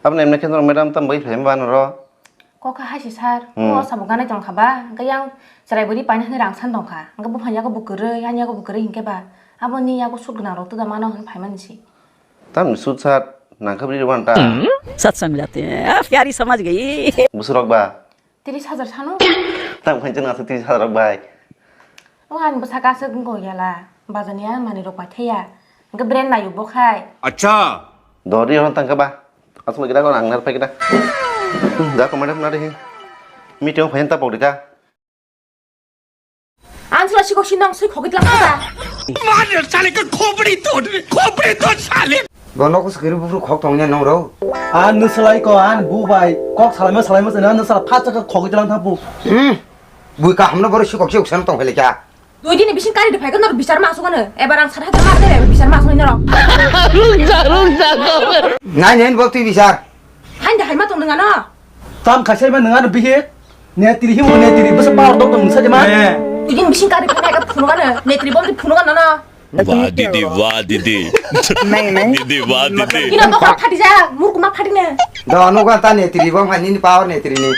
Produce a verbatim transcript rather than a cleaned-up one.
Tamni emne khe norok madam tam bai phaima ba noro. Kok kha hai si sir, Hmm. O sabo ganai tong kha ba, hwnkhe yang chwrai bwrwi paina hwnwi rang san tong kha. Hwnkhe buphang yago bo kwrwi, ani yago bo kwrwi hinkhe ba, abo ni yago sut gwnang rok twda mano hwn phaimani si. Tamni sut sat nang kha bwrwi rok ta. सत्संग जाते हैं, प्यारी समझ गई। Busurok ba. Tris hajar sano? Tam khain chwng aswk tris hajar rok bai. O ani bwsaka aswk wngkha yala, bazani a manwi rok paithaya. Hwnkhe brand naio bo khai. Acha. Dori hwn tang kha ba. Aswk gira ko nang nar pai kida. Da ko madam nari hi. Meeting phai ta pok dika. Ang sura sikok sinong sui khogit lang kha. Mother sale ka khopri to, khopri to sale. Bono ko sekeri bufru khok tongnya nong ro. An nusalai ko an bu bai kok salaima salaima sana nusala phat chaka khogit lang thapu. Hmm. Bui ka hamno boro sikok sikok sana tong phele kya. Dui dini bising kari de phai ko nor bichar ma asuk ano. Ebar ang sat hajar mar de bichar ma asuk noro. Nai nai bo tui bichar. Hain de hai ma tong nang ano. Tam khaisai ma nang ano bihik. Netri himo netri basa power dok dok nungsa jema. Idin bising kari phunuk ano, netri bom di phunuk ano no. Wah didi, wah didi. Didi, wah didi. Ino bokor phati ja, murkuma phati ne. Do anu kan ta netri bom kan ini power netri ni.